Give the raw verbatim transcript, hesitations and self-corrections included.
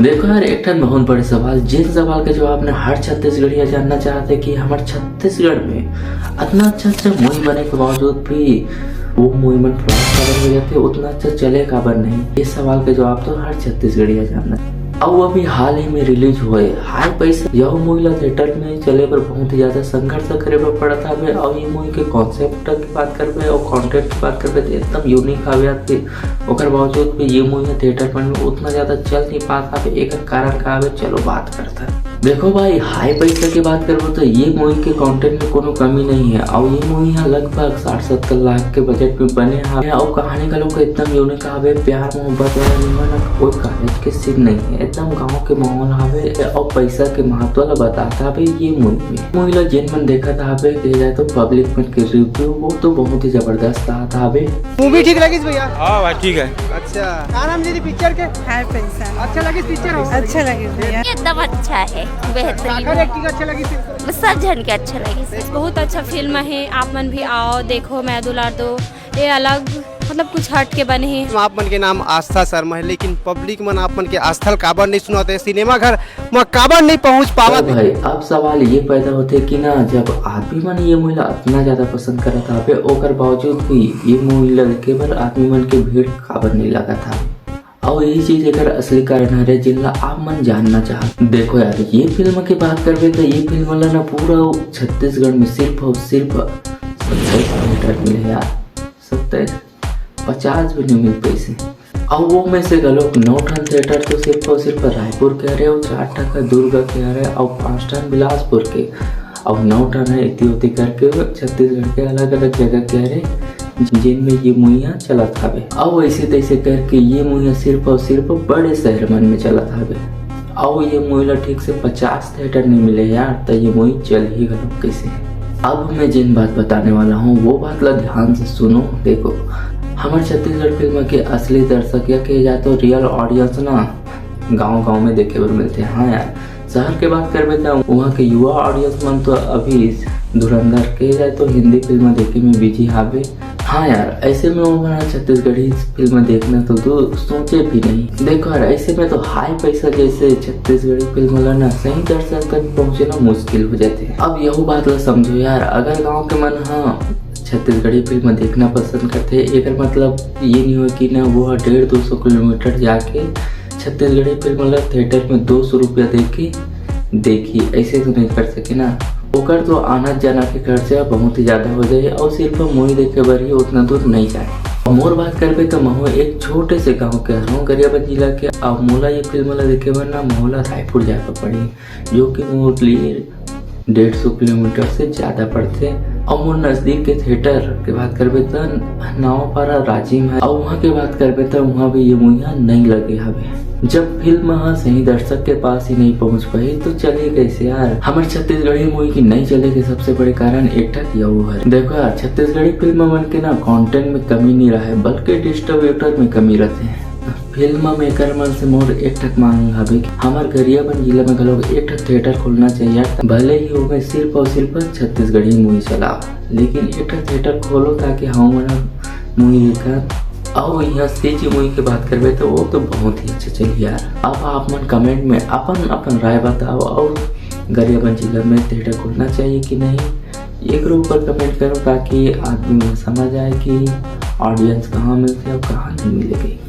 देखो यार, एक ठन बहुत बड़े सवाल, जिन सवाल के जवाब ना हर छत्तीसगढ़िया जानना चाहत हे कि हमर छत्तीसगढ़ में अतना अच्छा अच्छा मूवी बने के बावजूद भी वो मूवी मन फ्लॉप काबर हो जाथे, उतना अच्छा चले काबर नहीं, ये सवाल के जवाब तो हर छत्तीसगढ़िया जानना। अउ अभी हाल ही में रिलीज होए हाई पैसा, यह मूवी ला थिएटर में चले बर बहुत ही ज्यादा संघर्ष करे बर पड़त हवे। अउ ये मूवी के कॉन्सेप्ट की बात करबे अउ कंटेंट की बात करबे तो एकदम यूनिक हवे यार। फिर ओकर बावजूद भी ये मूवी ह थिएटर मन में उतना ज्यादा चल नहीं पात हवे, एकर कारण का हवे, चलो बात करथन। देखो भाई, हाई पैसा की बात करबो तो ये मूवी के कंटेंट में कोनो कमी नहीं है। अउ ये मूवी ह लगभग साठ सत्तर लाख के बजट में बने हवे। अउ कहानी घलो एकदम यूनिक हवे, प्यार मोहब्बत वाला नहीं है, ना कोई कॉलेज के सीन नहीं है, एकदम गांव के माहौल हवे। अउ पैसा के महत्व ला बताता हवे ये मूवी में। मूवी ला जिन मन देखत हवे, कहे जाए तो पब्लिक मन के रिव्यू वो तो बहुत ही जबरदस्त आत हवे। मूवी ठीक लगिस भैया? हाँ भाई, ठीक है। अच्छा, का नाम जी पिक्चर के? हाई पैसा। अच्छा लगिस पिक्चर? अच्छा लगिस भैया। एकदम अच्छा है, बेहतरीन। काकर एक्टिंग अच्छा लगिस? सब झन के अच्छा लगिस। बहुत अच्छा फिल्म है, आप मन भी आओ देखो, मया दुलार दो। ये अलग, मतलब कुछ हट के बने हे। आप मन के नाम आस्था शर्मा है, लेकिन पब्लिक मन आप मन के आस्था ल काबर नहीं सुनाते, सिनेमा घर म काबर नहीं पहुंच पावत? तो भाई, अब सवाल ये पैदा होथे कि ना, जब आदमी मन ये मूवी ला इतना ज्यादा पसंद करत हवे, ओकर बावजूद भी ये मूवी ला देखे बर आदमी मन के भीड़ काबर नहीं लगत हवे? अउ यही चीज एकर असली कारण हरे, जिनला आप मन जानना चाहत। देखो यार, ये फिल्म की बात करबे तो ये फिल्म ला ना पूरा छत्तीसगढ़ में सिर्फ और सिर्फ सत्ताईस थिएटर मिले यार, सत्ताईस, पचास भी नहीं मिल पैसे। अउ वो में से घलोक नौ ठन थिएटर तो सिर्फ और सिर्फ रायपुर के हरे, अउ चार ठन दुर्ग के हरे, अउ पांच ठन बिलासपुर के, अउ नौ ठन है इति उति करके छत्तीसगढ़ के अलग-अलग जगह के हरे, जिन में ये मूवी ह चलत हवे। अउ ऐसे तैसे करके ये मूवी ह सिर्फ और सिर्फ बड़े शहर मन में चलत हवे। अउ ये मूवी ला ठीक से पचास थिएटर नहीं मिले यार, त ये मूवी चलही घलो कैसे? अब मैं जिन बात बताने वाला हूँ, वो बात ला ध्यान से सुनो। देखो, हमर छत्तीसगढ़ फिल्म के असली दर्शक या कहे जाए तो रियल ऑडियंस ना गांव-गांव में देखे बर मिलथे। हाँ यार, शहर के बात करबे त उहाँ के युवा ऑडियंस मन तो अभी धुरंधर कहे जाए तो हिंदी फिल्म देखे में बिजी हावे। हाँ यार, ऐसे में वो मन छत्तीसगढ़ी फिल्म देखना तो, तो सोचे भी नहीं। देखो यार, ऐसे में तो हाई पैसा जैसे छत्तीसगढ़ी फिल्म ला ना सही दर्शक तक पहुँचना मुश्किल हो जाथे। अब यहू बात ला समझो यार, अगर गाँव के मन ह छत्तीसगढ़ी फिल्म देखना पसंद करथे, एकर मतलब ये नहीं हो कि ना वो ह डेढ़ दो सौ किलोमीटर जाके छत्तीसगढ़ी फिल्म ला थिएटर में दो सौ रुपया दे के देखी, ऐसे तो नहीं कर सके ना। ओकर तो आना जाना के खर्चा बहुत ही ज्यादा हो जाए और सिर्फ मूवी देखे बर ही उतना दूर नहीं जाए। और मोर बात करबे तो महू एक छोटे से गांव के हरव, गरियाबंद जिला के। अब मोला ये फिल्म ला देखे बर ना मोला रायपुर जाए बर पड़ी, जो कि मोर लिए डेढ़ सौ किलोमीटर से ज्यादा पड़थे। और मोर नजदीक के थिएटर के बात करबे त नावपारा राजिम है, और वहाँ के बात करबे त वहाँ भी ये मूवी ह नहीं लगे हवे। जब फिल्म ह सही दर्शक के पास ही नहीं पहुँच पाही तो चले कैसे यार? हमर छत्तीसगढ़ी मूवी की नहीं चले के सबसे बड़े कारण एक ठक यहू है। देखो यार, छत्तीसगढ़ी फिल्म मन के ना कंटेंट में कमी नहीं रहे, बल्कि डिस्ट्रीब्यूटर में कमी रहते हैं। फिल्म मेकर मन से मोर एक ठक मांग हवे कि हमर गरियाबंद जिला में घलो एक ठक थिएटर खोलना चाहिए, भले ही ओमे सिर्फ और सिर्फ छत्तीसगढ़ी मूवी चलाओ, लेकिन एक ठक थिएटर खोलो ताकि हमन मूवी देखन। अउ यहाँ से जी मूवी के बात करबे तो वो तो बहुत ही अच्छा चली यार। अब आप मन कमेंट में अपन अपन राय बताओ और गरियाबंद जिला में थिएटर खोलना चाहिए कि नहीं, एकरो ऊपर कमेंट करो ताकि आदमी मन समझ आए कि ऑडियंस कहाँ मिलथे और कहाँ नहीं मिलेगी।